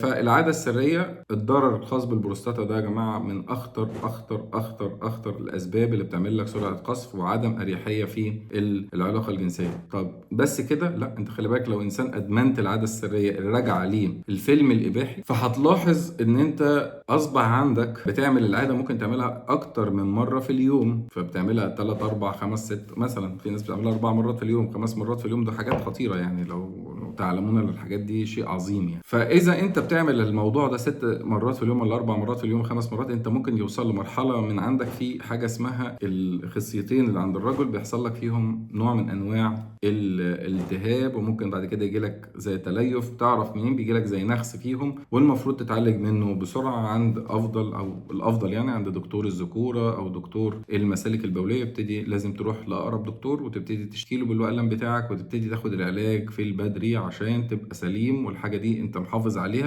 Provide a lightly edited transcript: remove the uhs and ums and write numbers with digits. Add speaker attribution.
Speaker 1: فالعاده السرية، الضرر الخاص بالبروستاتا ده يا جماعة من اخطر اخطر اخطر اخطر الاسباب اللي بتعمل لك سرعة قذف وعدم اريحية في العلاقة الجنسية. طب بس كده؟ لا، انت خلي بالك لو انسان ادمنت العادة السرية الراجعة ليه الفيلم الاباحي، فهتلاحظ ان انت اصبح عندك بتعمل العادة ممكن تعملها اكتر من مرة في اليوم، فبتعملها 3 4 5 6 مثلا، في ناس بتعملها 4 مرات في اليوم، 5 مرات في اليوم، ده حاجات خطيرة يعني، لو تعلمون الحاجات دي شيء عظيم يعني. فاذا انت بتعمل الموضوع ده 6 مرات في اليوم ولا 4 مرات في اليوم، 5 مرات، انت ممكن يوصل لمرحلة من عندك في حاجة اسمها الخصيتين اللي عند الرجل بيحصل لك فيهم نوع من انواع الالتهاب، وممكن بعد كده يجي لك زي تليف، تعرف منين بيجي لك زي نخس فيهم، والمفروض تتعالج منه بسرعة عند افضل او الافضل يعني عند دكتور الذكورة او دكتور المسالك البوليه. يبتدي لازم تروح لاقرب دكتور وتبتدي تشكي له بالالم بتاعك، وتبتدي تاخد العلاج في البدري عشان تبقى سليم، والحاجة دي انت محافظ عليها.